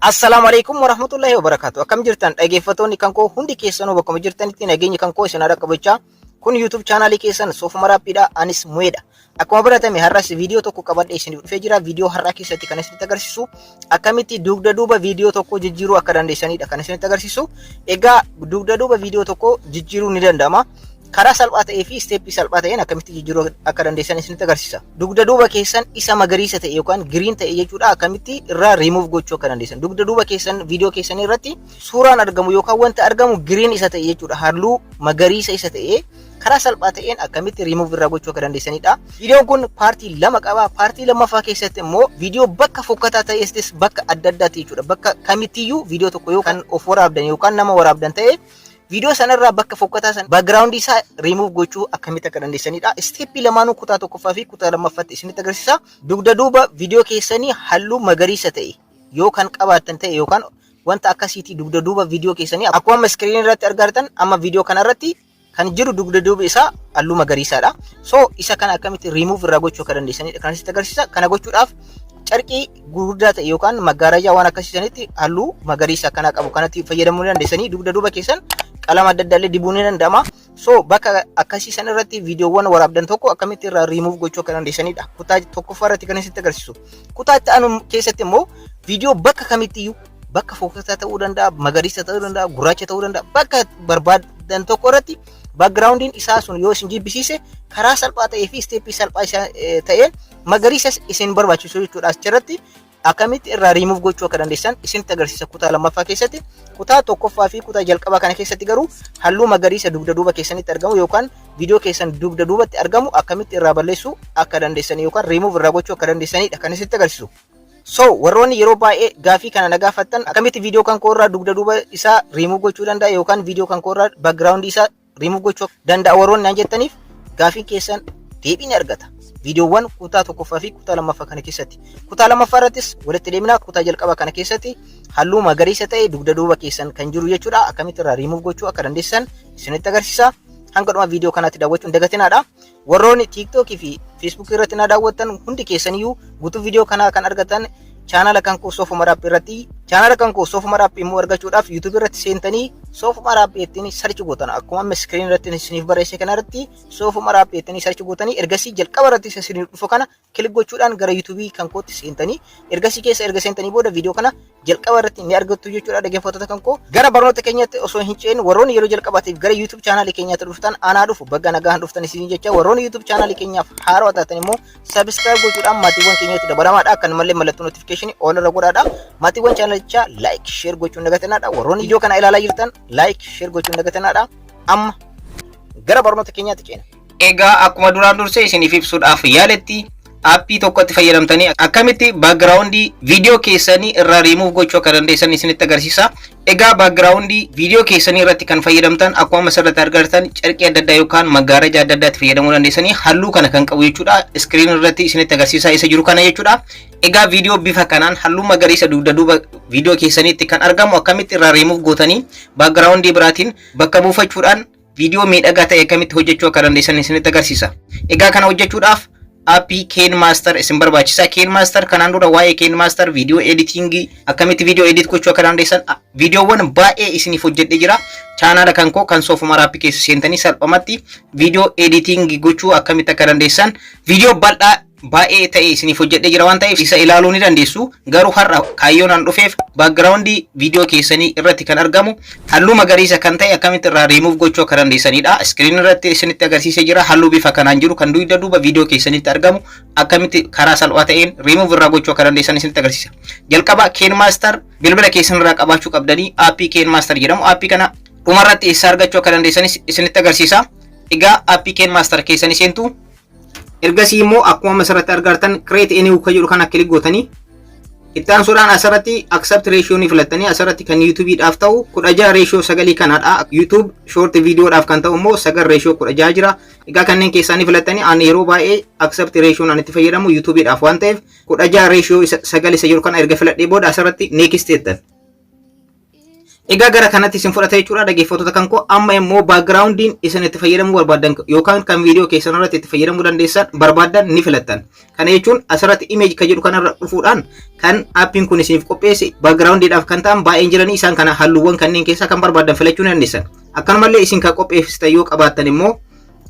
Assalaamu alaikum warahmatullahi wabarakaatu. Akkam jirtan dhaggeeffattoonni kan koo hundi keessanuu bakkuma jirtanitti nageenyi kan koo isin haa dhaqqabachaa. Kun YouTube chaanaalii keessan Soofuma Raappiidha. Anis Mu'eedha. Akkuma baratame har'as viidiyoo tokko qabadhee isiniif dhufee jira. Viidiyoo har'aa keessatti kan isinitti agarsiisu akkamitti dugda duuba viidiyoo tokko jijjiiruu akka dandeessanidha kan isinitti agarsiisu. Egaa dugda duuba viidiyoo tokko jijjiiruu ni danda'ama. Karaa salphaa ta'ee fi isteeppii salphaa ta'een akkamitti jijjiiruu akka dandeessan isinitti agarsiisa. Dugda duuba keessan isa magariisa ta'e yookaan green ta'e jechuudha akkamitti irraa remove gochuu akka dandeessan. Dugda duuba keessan viidiyoo keessanii irratti suuraan argamu yookaan wanta argamu green isa ta'e jechuudha. Halluu magariisa isa ta'e karaa salphaa ta'een akkamitti remove irraa gochuu akka dandeessanidha. Viidiyoon kun paartii lama qaba. Paartii lammaffaa keessatti immoo viidiyoo bakka fokkataa ta'es bakka adda addaatti jechuudha. Bakka kamittiyyuu viidiyoo tokko yookaan of waraabdan yookaan nama waraabdan ta'e viidiyoo sanarraa bakka fokkataa sana background isaa remove gochuu akkamitti akka dandeessanidha. Isteeppii lamaanuu kutaa tokkoffaa fi kutaa lammaffaatti isinitti agarsiisa. Dugda duuba viidiyoo keessanii halluu magariisa ta'e yoo kan qabaattan ta'e yookaan wanta akkasiitii dugda duuba viidiyoo keessanii akkuma amma iskiriinii irratti argartan amma viidiyoo kanarratti kan jiru dugda duuba isaa halluu magariisaadha. So isa kana akkamitti remove irraa gochuu akka dandeessanidha kan isinitti agarsiisa. Kana gochuudhaaf carqii gurguddaa ta'e yookaan maggaarajaa waan akkasiisanitti halluu magariisa akkanaa qabu kanatti fayyadamuu ni dandeessanii dugda duuba keessan qalama adda addaa illee dibuu ni danda'ama. So bakka akkasiisan irratti viidiyoowwan waraabdan tokko akkamitti irraa remove gochuu akka dandeessanidha. Kutaa tokkoffaa irratti kan isinitti agarsiisu. Kutaa itti aanu keessatti immoo viidiyoo bakka kamittiyyuu bakka fokkataa ta'uu danda'a, magariisa ta'uu danda'a, gurraacha ta'uu danda'a, bakka barbaadan tokko irratti backgroundiin isaa sun yoo isin jibbisiise karaa salphaa ta'ee fi isteeppii salphaa ta'een magariisa isin barbaachisu jechuudha. Achirratti akkamitti irraa remove gochuu akka dandeessan isinitti agarsiisa kutaa lammaffaa keessatti. Kutaa tokkoffaa fi kutaa jalqabaa kana keessatti garuu halluu magariisa dugda duuba keessanitti argamu yookaan viidiyoo keessan dugda duubatti argamu akkamitti irraa balleessuu akka dandeessan yookaan remove irraa gochuu akka dandeessanidha kan isinitti agarsiisu. So warroonni yeroo baay'ee gaafii kana na gaafattan akkamitti viidiyoo kan koo irraa dugda duuba isaa remove gochuu danda'a yookaan viidiyoo kan koo irraa background isaa remove gochuu danda'a warroonni naan jettaniif gaafiin keessan deebii ni argata. Viidiyoowwan kutaa tokkoffaa fi kutaa lammaffaa kana keessatti. Kutaa lammaffaa irrattis walitti deemnaa. Kutaa jalqabaa kana keessatti halluu magariisa ta'e dugda duuba keessan kan jiru jechuudha. Akkamitti irraa remove gochuu akka dandeessan isinitti agarsiisa. Hanga dhuma viidiyoo kanaatti daawwachuun dagatinaadha. Warroonni TikTokii fi Facebookii irratti na daawwattan hundi keessaniyyuu guutuu viidiyoo kanaa kan argatan chaanala kan koo Soofuma Raap irratti. Chaanala kan koo Soofuma Raap immoo argachuudhaaf YouTube irratti seentanii Soofuma Raap jettanii search gootan. Akkuma amma screen irratti isiniif barreesse kana irratti Soofuma Raap jettanii search gootanii ergasii jalqaba irratti isa isiniif dhufu kana click gochuudhaan gara YouTube kan kootti seentanii ergasii keessa erga seentanii booda viidiyoo kana jalqaba irratti ni argattu jechuudha dhaggeeffattoota kan koo. Gara barnoota keenyatti osoo hin ce'in warroonni yeroo jalqabaatiif gara YouTube chaanaalii keenyaatti dhuftan anaa dhufu, bagga nagaan dhuftan isin jecha. Warroonni YouTube chaanaalii keenyaaf haarawaa taatan immoo subscribe gochuudhaan maatiiwwan keenyatti dabalamaadha. Akkanumallee mallattoo notification all irra godhaadha. Maatiiwwan chaanalichaa like, share gochuun dagatinaadha. Warroonni viidiyoo kana ilaalaa jirtan like, share gochuun dagatinaadha. Amma gara barnoota keenyaatti ceena. Egaa akkuma duraan dursee isiniif ibsuudhaaf yaaletti aappii tokkotti fayyadamtanii akkamitti backgroundii viidiyoo keessanii irraa remove gochuu akka dandeessan isinitti agarsiisa. Egaa backgroundii viidiyoo keessanii irratti kan fayyadamtan akkuma asirratti argartan carqii adda addaa yookaan maggaaraja adda addaatti fayyadamuu dandeessanii halluu kana kan qabu jechuudha. Iskiriin irratti isinitti agarsiisaa isa jiru kana jechuudha. Egaa viidiyoo bifa kanaan halluu magariisa dugda duuba viidiyoo keessaniitti kan argamu akkamitti irraa remove gootanii backgroundii biraatiin bakka buufachuudhaan viidiyoo miidhagaa ta'e akkamitti hojjechuu akka dandeessan isinitti agarsiisa. Egaa kana hojjechuudhaaf aappii KineMaster isin barbaachisa. KineMaster kanaan dura waa'ee KineMaster viidiyoo editingii akkamitti viidiyoo edit gochuu akka dandeessan viidiyoowwan baay'ee isiniif hojjedhee jira. Chaanaala kan koo kan Soofuma Raappii keessa seentanii salphumatti viidiyoo editingii gochuu akkamitti akka dandeessan viidiyoo bal'aa baay'ee ta'e isiniif hojjedhee jira waan ta'eef isa ilaaluu ni dandeessu. Garuu har'a kaayyoon an dhufeef backgroundii viidiyoo keessanii irratti kan argamu halluu magariisa kan ta'e akkamitti irraa remove gochuu akka dandeessanidha. Iskiriin irratti isinitti agarsiisee jira. Halluu bifa kanaan jiru kan dugda duuba viidiyoo keessanitti argamu akkamitti karaa salphaa ta'een remove irraa gochuu akka dandeessan isinitti agarsiisa. Jalqaba KineMaster bilbila keessan irraa qabaachuu qabdanii aappii KineMaster jedhamu. Aappii kana dhumarratti eessaa argachuu akka dandeessanis isinitti agarsiisa. Egaa aappii KineMaster keessanii seentu. Ergasii immoo akkuma asirratti argartan create a new kan jedhu kana click gootanii itti aansuudhaan asirratti aspect ratio ni filattanii asirratti kan YouTube'dhaaf ta'u 16:9 kanadha. YouTube short video'dhaaf kan ta'u immoo 9:16 jira. Egaa kanneen keessaa ni filattanii. Ani yeroo baay'ee aspect ratio an itti fayyadamu YouTube'dhaaf waan ta'eef 16:9 isa jiru kana erga filadhee booda asirratti next jettan. Egaa gara kanatti isin fudhata jechuudha, dhaggeeffattoota kan koo. Amma immoo backgroundiin isin itti fayyadamuu barbaadan yookaan kan viidiyoo keessan irratti itti fayyadamuu dandeessan barbaadan ni filattan. Kana jechuun asirratti image kan jedhu kanarra dhufuudhaan kan appiin kun isiniif qopheesse backgroundiidhaaf kan ta'an baay'een jiranii, isaan kana halluuwwan kanneen keessaa kan barbaadan filachuu ni dandeessan. Akkanumallee isin kan qopheessitan yoo qabaattan immoo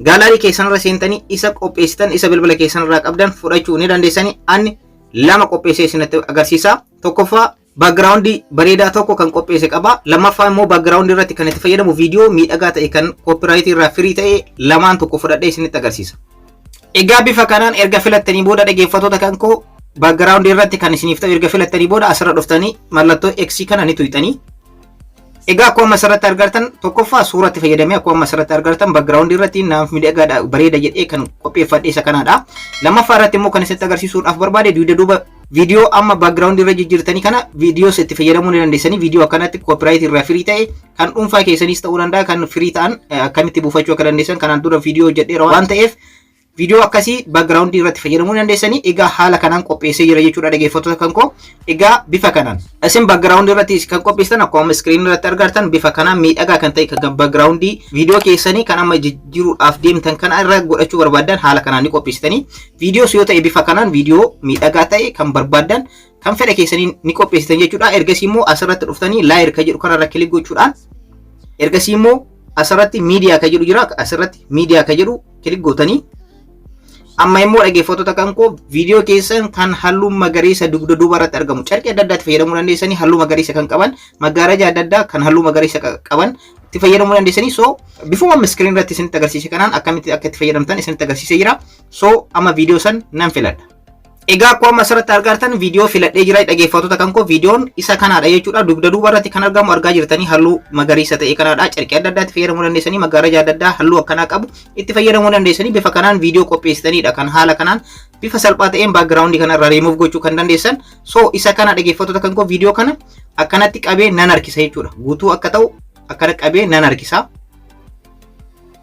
gallery keessan irra seentanii isa qopheessitan, isa bilbila keessan irraa qabdan fudhachuu ni dandeessanii. Ani lama qopheessee isinitti agarsiisa. Tokkoffaa, backgroundii bareedaa tokko kan qopheesse qaba. Lammaffaa immoo backgroundii irratti kan itti fayyadamu viidiyoo miidhagaa ta'e kan copyrightii irraa free ta'e lamaan tokko fudhadhee isinitti agarsiisa. Egaa bifa kanaan erga filattanii booda, dhaggeeffattoota kan koo, backgroundii irratti kan isiniif ta'u erga filattanii booda asirra dhuftanii mallattoo X kana ni tuqxanii. Egaa akkuma asirratti argartan, tokkoffaa suuratti fayyadamee akkuma asirratti argartan backgroundii irratti naaf miidhagaadha, bareeda jedhee kan qopheeffadhe isa kanaadha. Lammaffaa irratti immoo kan isinitti agarsiisuudhaaf barbaade dugda duuba viidiyoo amma backgroundii irra jijjiirtanii kana viidiyoos itti fayyadamuu ni dandeessanii. Viidiyoo akkanatti copyrightii irraa free ta'e kan dhuunfaa keessaniis ta'uu danda'a, kan free ta'an akkamitti buufachuu akka dandeessan kanaan dura viidiyoo hojjedheera waan ta'eef viidiyoo akkasii backgroundii irratti fayyadamuu dandeessanii. Egaa haala kanaan qopheessee jira jechuudha, dhaggeeffattoota kan koo. Egaa bifa kanaan isin backgroundii irratti kan qopheessitan akkuma screen irratti argartan bifa kanaan miidhagaa kan ta'e kan backgroundii viidiyoo keessanii kan amma jijjiiruudhaaf deemtan kana irra godhachuu barbaadan haala kanaan ni qopheessitanii. Viidiyoos yoo ta'e bifa kanaan viidiyoo miidhagaa ta'e kan barbaadan kan fedha keessanii ni qopheessitan jechuudha. Ergasii immoo asirratti dhuftanii layer kan jedhu kanarra click gochuudhaan, ergasii immoo asirratti media kan jedhu jira, asirratti media kan jedhu click gootanii, amma immoo, dhaggeeffattoota kan koo, viidiyoo keessan kan halluu magariisa dugda duuba irratti argamu, carqii adda addaatti fayyadamuu dandeessanii, halluu magariisa kan qaban, maggaaraja adda addaa kan halluu magariisa qaban itti fayyadamuu dandeessanii. So bifuma amma screen irratti isinitti agarsiise kanaan akkamitti akka itti fayyadamtan isinitti agarsiisee jira. So amma viidiyoo san nan filadha. Egaa akkuma asirratti argartan viidiyoo filadhee jira, dhaggeeffattoota kan koo. Viidiyoon isa kanaadha jechuudha. Dugda duuba irratti kan argamu argaa jirtanii, halluu magariisa ta'e kanaadha. Carqii adda addaatti fayyadamuu dandeessanii, maggaaraja adda addaa halluu akkanaa qabu itti fayyadamuu dandeessanii. Bifa kanaan viidiyoo qopheessitanidha kan haala kanaan bifa salphaa ta'een backgroundii kana irraa riimuuf gochuu kan dandeessan. So isa kana, dhaggeeffattoota kan koo, viidiyoo kana akkanatti qabee nan harkisa jechuudha. Guutuu akka ta'u akkana qabee nan harkisa.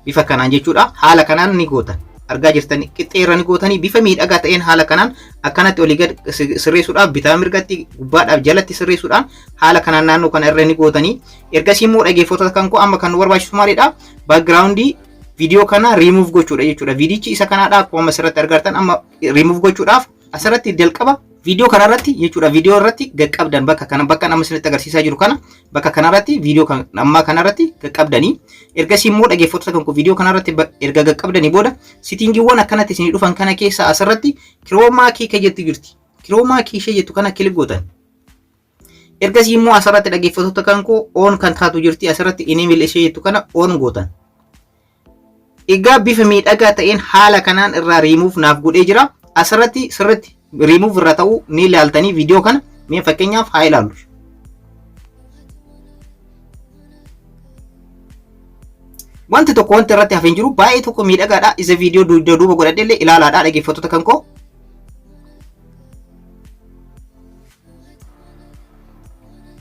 Bifa kanaan jechuudha. Haala kanaan ni gootan. Argaa jirtan, qixxeerra ni gootanii bifa miidhagaa ta'een haala kanaan akkanatti olii gad sirreessuudhaaf, bitaa mirgatti, gubbaadhaaf jalatti sirreessuudhaan haala kanaan naannoo kana irra ni gootanii. Ergasii immoo, dhaggeeffattoota kan koo, amma kan nu barbaachisu maalidha? Backgroundii viidiyoo kana riimuuf gochuudha jechuudha. Viidichi isa kanaadha akkuma asirratti argartan. Amma riimuuf gochuudhaaf asirratti jalqaba viidiyoo kanarratti jechuudha, viidiyoo irratti qaqqabdan bakka kana, bakka nama isinitti agarsiisaa jiru kana, bakka kanarratti, viidiyoo kan ammaa kanarratti qaqqabdanii. Ergasii immoo, dhaggeeffattoota kan koo, viidiyoo kanarratti erga qaqqabdanii booda settingiiwwan akkanatti isinii dhufan kana keessa asirratti chroma key kan jettu jirti. Chroma key ishee jettu kana click gootan. Ergasii immoo asirratti, dhaggeeffattoota kan koo, on kan taatu jirti, asirratti enable ishee jettu kana on gootan. Egaa bifa miidhagaa ta'een haala kanaan irraa riimuuf naaf godhee jira. Asirratti sirritti riimuuf irra ta'uu ni ilaaltanii. Viidiyoo kana mee fakkeenyaaf haa ilaallu. Wanti tokko wanti irratti hafee jiru baay'ee tokko miidhagaadha. Isa viidiyoo dugda duuba godhadhe illee ilaalaadha, dhaggeeffattoota kan koo.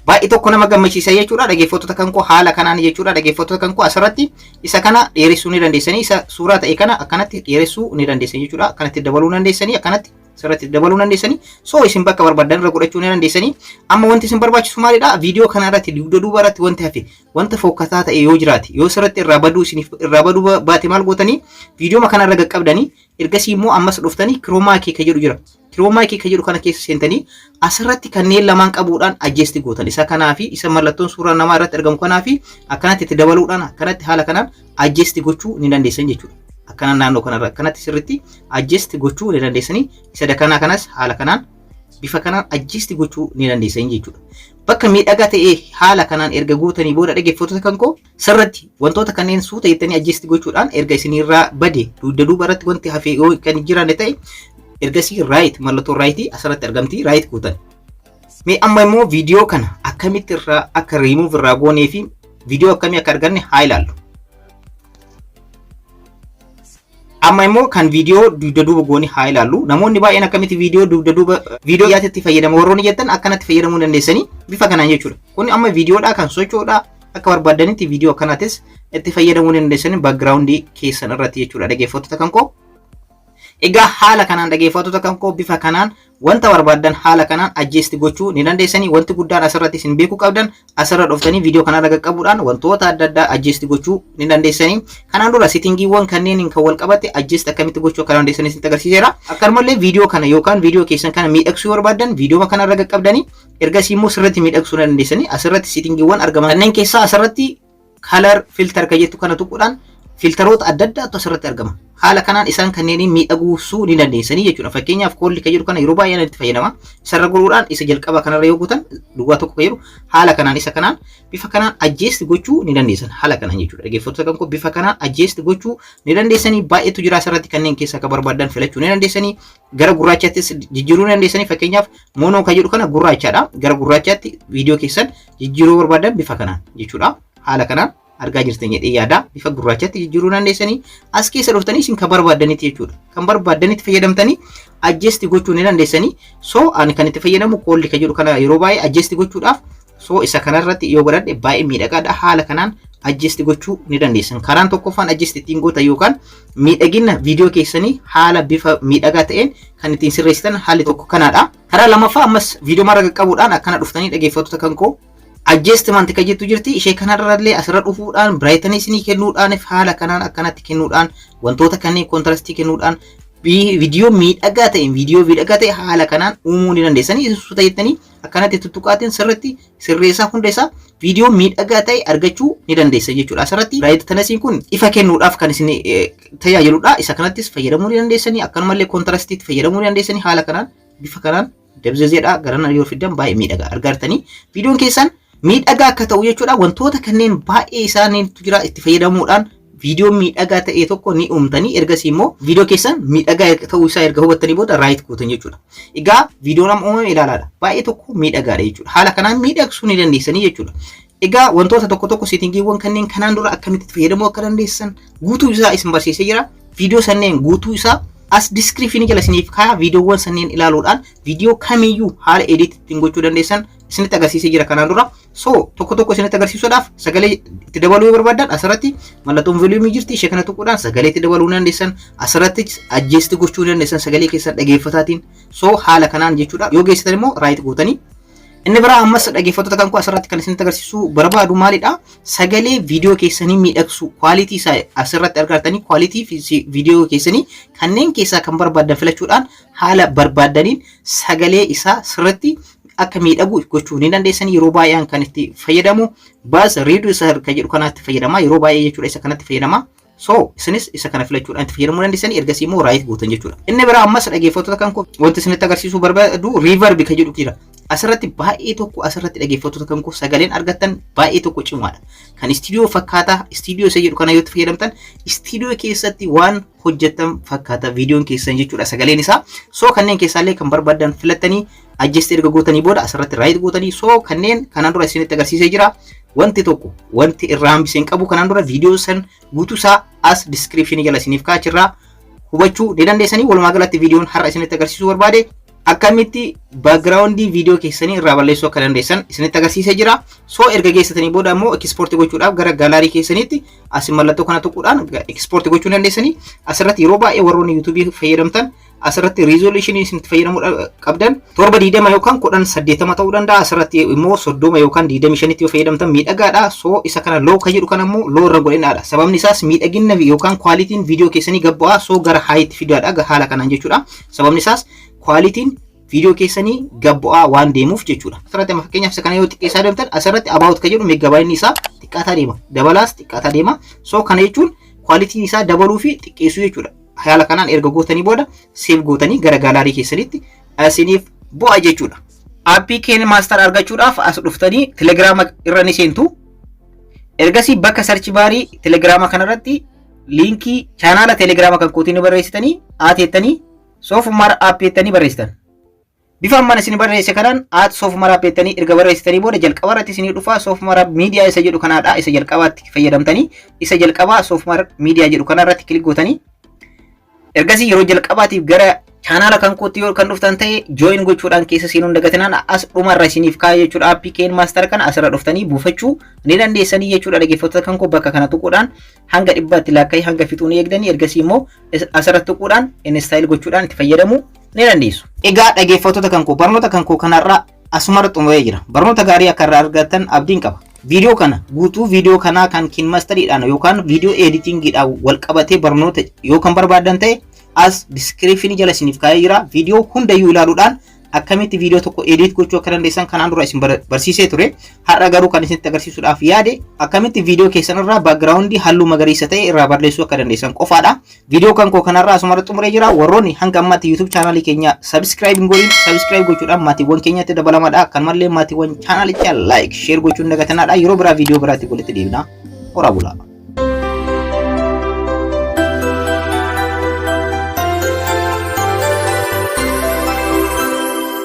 Baay'ee tokko nama gammachiisa jechuudha, dhaggeeffattoota kan koo, haala kanaan jechuudha, dhaggeeffattoota kan koo. Asirratti isa kana dheeressuu ni dandeessanii, isa suuraa ta'e kana akkanatti dheeressuu ni dandeessan jechuudha, akkanatti dabaluu dandeessanii, akkanatti sirratti dabaluu dandeessanii. So isin bakka barbaadan irra godhachuu ni dandeessanii. Amma wanti isin barbaachisu maalidha? Viidiyoo kana irratti dugda duuba irratti wanti hafe, wanta fokkataa ta'e yoo jiraate, yoo sirratti irraa baduu isiniif irraa baduu baate, maal gootanii? Viidiyoo kana irra qaqqabdanii, ergasii immoo ammas dhuftanii chroma key ka jedhu jira. Chroma key ka jedhu kana keessa seentanii asirratti kanneen lamaan qabuudhaan adjust gootan. Isa kanaa fi isa mallattoon suuraa namaa irratti argamu kanaa fi akkanatti itti dabaluudhaan akkanatti haala kanaan adjust gochuu ni dandeessan jechuudha. Akkana naannoo kanarra akkanatti sirriitti adjust gochuu ni dandeessanii. Isa dakanaa kanas haala kanaan bifa kanaan adjust gochuu ni dandeessan jechuudha. Bakka miidhagaa ta'ee haala kanaan erga gootanii booda, dhaggeeffattoota kan koo, sirriitti wantoota kanneen suuta jettanii adjust gochuudhaan erga isinirraa bade, dugda duuba irratti wanti hafe yoo kan jiraanne ta'e, ergasii right, mallattoo rightii asirratti argamti, right gootan. Mee amma immoo viidiyoo kana akkamitti irraa akka riimuuf irraa goonee fi viidiyoo akkamii akka arganne haa ilaallu. Amma immoo kan viidiyoo dugda duuba goone haa ilaallu. Namoonni baay'een akkamitti viidiyoo dugda duuba viidiyoo yaatti fayyadama warroonni jettan, akkanatti fayyadamuu dandeessanii bifa kanaan jechuudha. Kun amma viidiyoodha kan socho'uudha, akka barbaadanitti viidiyoo akkanaatis itti fayyadamuu dandeessanii backgroundii keessan irratti jechuudha, dhaggeeffattoota kan koo. Egaa haala kanaan, dhaggeeffattoota kan koo, bifa kanaan wanta barbaaddan haala kanaan adjust gochuu ni dandeessanii. Wanti guddaan asirratti isin beekuu qabdan, asirra dhuftanii viidiyoo kanarra qaqqabuudhaan wantoota adda addaa adjust gochuu ni dandeessanii. Kanaan dura settingiiwwan kanneen kan wal qabate adjust akkamitti gochuu akka dandeessan isinitti agarsiiseera. Akkanumallee viidiyoo kana yookaan viidiyoo keessan kana miidhagsuu barbaaddan, viidiyoo kanarra qaqqabdanii ergasii immoo sirriitti miidhagsuu ni dandeessanii. Asirratti settingiiwwan argaman kanneen keessaa asirratti color filter kan jettu kana tuquudhaan filteroota adda addaatu asirratti argama. Haala kanaan isaan kanneen miidhagsuu ni dandeessanii jechuudha. Fakkeenyaaf, cool kan jedhu kana yeroo baay'ee itti fayyadama. Isarra goruudhaan isa jalqaba kanarra yoo guutan, duwwaa 1 kan jedhu, haala kanaan isa kanaan bifa kanaan adjust gochuu ni dandeessan. Haala kanaan jechuudha. Dhaggeeffattoota kan koo, bifa kanaan adjust gochuu ni dandeessanii. Baay'eetu jira asirratti, kanneen keessaa akka barbaadan filachuu ni dandeessanii. Gara gurraachaattis jijjiiruu ni dandeessanii. Fakkeenyaaf, mono kan jedhu kana gurraachaadha. Gara gurraachaatti viidiyoo keessan jijjiiruu barbaadan bifa kanaan jechuudha. Haala kanaan argaa jirtan jedhee yaada. Bifa gurraachatti jijjiiruu dandeessanii. As keessa dhuftanii isin kan barbaaddanitti jechuudha. Kan barbaaddanitti fayyadamtanii adjust gochuu ni dandeessanii. So ani kan itti fayyadamu cool kan jedhu kana yeroo baay'ee adjust gochuudhaaf. So isa kanarratti yoo godhadhe baay'ee miidhagaadha. Haala kanaan adjust gochuu ni dandeessan. Karaan tokkoffaan adjust ittiin gootan yookaan miidhagina viidiyoo keessanii haala bifa miidhagaa ta'een kan ittiin sirreessitan haalli tokko kanaadha. Karaa lammaffaa ammas viidiyoo mara qaqqabuudhaan akkana dhuftanii, dhaggeeffattoota kan koo, adjustment kan jettu jirti. Ishee kanarrallee asirra dhufuudhaan brightness ni kennuudhaan, haala kanaan akkanatti kennuudhaan, wantoota kanneen contrastii kennuudhaan viidiyoo miidhagaa ta'e haala kanaan uumuu ni dandeessanii. Suuta jettanii akkanatti tuttuqaatiin sirriitti sirreessaa hunda isaa viidiyoo miidhagaa ta'e argachuu ni dandeessa jechuudha. Asirratti brightnessiin kun ifa kennuudhaaf kan isin tajaajiludha. Isa kanattis fayyadamuu ni dandeessanii, akkanumallee contrastiitti fayyadamuu ni dandeessanii. Haala kanaan bifa kanaan dabzazeedha garana yoo fiddan baay'ee miidhagaa argartanii viidiyoon keessan miidhagaa akka ta'u jechuudha. Wantoota kanneen baay'ee isaaniitu jira, itti fayyadamuudhaan viidiyoo miidhagaa ta'e tokko ni uumtanii. Ergasii immoo viidiyoo keessan miidhagaa ta'uu isaa erga hubattanii booda right gootan jechuudha. Egaa viidiyoon amma uumame ilaalaadha. Baay'ee tokko miidhagaadha jechuudha. Haala kanaan miidhagsuu ni dandeessanii jechuudha. Egaa wantoota tokko tokko settingiiwwan kanneen kanaan dura akkamitti fayyadamuu akka dandeessan guutuu isaa isin barsiisee jira. Viidiyoo sanneen guutuu isaa as descriptionii jala isiniif kaa'a. Viidiyoowwan sanneen ilaaluudhaan viidiyoo kamiyyuu haala edit ittiin gochuu dandeessan isinitti agarsiisee jira kanaan dura. So tokko tokko isinitti agarsiisuudhaaf, sagalee itti dabaluu yoo barbaadan asirratti mallattoon volumeii jirti, ishee kana tuquudhaan sagalee itti dabaluu ni dandeessan. Asirratti adjust gochuu ni dandeessan sagalee keessan dhageeffataatiin. So haala kanaan jechuudha. Yoo geessitan immoo right gootanii. Inni biraa ammas, dhaggeeffattoota kan koo, asirratti kan isinitti agarsiisuu barbaadu maalidha? Sagalee viidiyoo keessanii miidhagsu, quality isaa asirratti argatanii, quality viidiyoo keessanii kanneen keessaa kan barbaadan filachuudhaan haala barbaaddaniin sagalee isaa sirriitti akka miidhagu gochuu ni dandeessanii. Yeroo baay'een kan itti fayyadamu bass reducer kan jedhu kanatti fayyadama yeroo baay'ee jechuudha, isa kanatti fayyadama. So isinis isa kana filachuudhaan itti fayyadamuu dandeessanii. Ergasii immoo right gootan jechuudha. Inni biraa ammas, dhaggeeffattoota kan koo, wanti isinitti agarsiisuu barbaadu reverb kan jedhu jira. Asirratti baay'ee tokko, asirratti dhaggeeffattoota kan koo, sagaleen argattan baay'ee tokko cimaadha. Kan istiidiyoo fakkaata. Istiidiyoo isa jedhu kana yoo itti fayyadamtan istiidiyoo keessatti waan hojjetan fakkaata viidiyoon keessan jechuudha sagaleen isaa. So kanneen keessaallee kan barbaadan filattanii adjust erga gootanii booda asirratti right gootanii. So kanneen kanaan dura isinitti agarsiisee jira. Wanti tokko wanti irraa hambisee hin qabu, kanaan dura viidiyoo san guutuu isaa as descriptionii jala isiniif kaachirraa hubachuu ni dandeessanii. Walumaa galatti viidiyoon har'a isinitti agarsiisuu barbaade akkamitti backgroundii viidiyoo keessanii irraa balleessuu akka dandeessan isinitti agarsiisee jira. So erga geessatanii booda immoo exportii gochuudhaaf gara gallery keessaniitti as mallattoo kana tuquudhaan exportii gochuu dandeessanii. Asirratti yeroo baay'ee warroonni YouTubeii fayyadamtan asirratti resolutionii isinitti fayyadamuu qabdan 720 yookaan 1080 ta'uu danda'a. Asirratti immoo 30 yookaan 25tti yoo fayyadamtan miidhagaadha. So isa kana low kan jedhu kana immoo low irra godhinaadha. Sababni isaas miidhagina yookaan qualityn viidiyoo keessanii gad bu'aa. So gara hightti fidaadha haala kanaan jechuudha. Sababni isaas qualityn viidiyoo keessanii gad bu'aa waan deemuuf jechuudha. Asirratti amma fakkeenyaaf isa kana yoo xiqqeessaa deemtan, asirratti about kan jedhu megabyteni isaa xiqqaataa deema. Dabalaas xiqqaataa deema. So kana jechuun qualityn isaa dabaluu fi xiqqeessuu jechuudha. Haala kanaan erga gootanii booda save gootanii gara gallery keessanitti isiniif bu'a jechuudha. Appii KineMaster argachuudhaaf as dhuftanii Telegiraama irra ni seentu. Ergasii bakka search barii Telegiraama kanarratti linkii chaanaala Telegiraama kan kootii ni barreessitanii, @jettanii Soofumar App jettanii barreessitan. Bifa ammaan isin barreesse kanaan @SoofUmarApp jettanii erga barreessitanii booda jalqaba irratti isinii dhufa. Soofumar Miidiyaa isa jedhu kanaadha. Isa jalqabaatti fayyadamtanii isa jalqabaa Soofumar Miidiyaa jedhu kanarratti click gootanii ergasii yeroo jalqabaatiif gara Chaanaala kan kootti yoo kan dhuftan ta'e, join gochuudhaan keessa seenuun dagatinaan. As dhumarra isiniif kaa'e jechuudha. Aappii KineMaster kana asirra dhuftanii buufachuu ni dandeessanii jechuudha. Dhaggeeffattoota kan koo, bakka kana tuquudhaan hanga 100tti lakkaa'ee hanga fixuu ni eegdanii, ergasii immoo asirra tuquudhaan install gochuudhaan itti fayyadamuu ni dandeessu. Egaa dhaggeeffattoota kan koo, barnoota kan koo kanarraa asumarra xumuree jira. Barnoota gaarii akka irraa argattan abdiin qaba. Viidiyoo kana guutuu, viidiyoo kanaa kan KineMasteriidhaan yookaan viidiyoo editingiidhaan wal qabatee barnoota yoo kan barbaadan ta'e, as descriptionii jala isiniif kaa'ee jira. Viidiyoo hundayyuu ilaaluudhaan akkamitti viidiyoo tokko edit gochuu akka dandeessan kanaan dura isin barsiisee ture. Har'a garuu kan isinitti agarsiisuudhaaf yaade akkamitti viidiyoo keessan irraa backgroundii halluu magariisa ta'e irraa balleessuu akka dandeessan qofaadha. Viidiyoo kan koo kanarraa asumarra xumuree jira. Warroonni hanga ammaatti YouTube chaanaalii keenya subscribe hin godhin, subscribe gochuudhaan maatiiwwan keenyatti dabalamaadha. Akkanumallee maatiiwwan chaanaalichaa like, share gochuun dagatanaadha. Yeroo biraa viidiyoo biraatti walitti deebina. Horaa bulaa.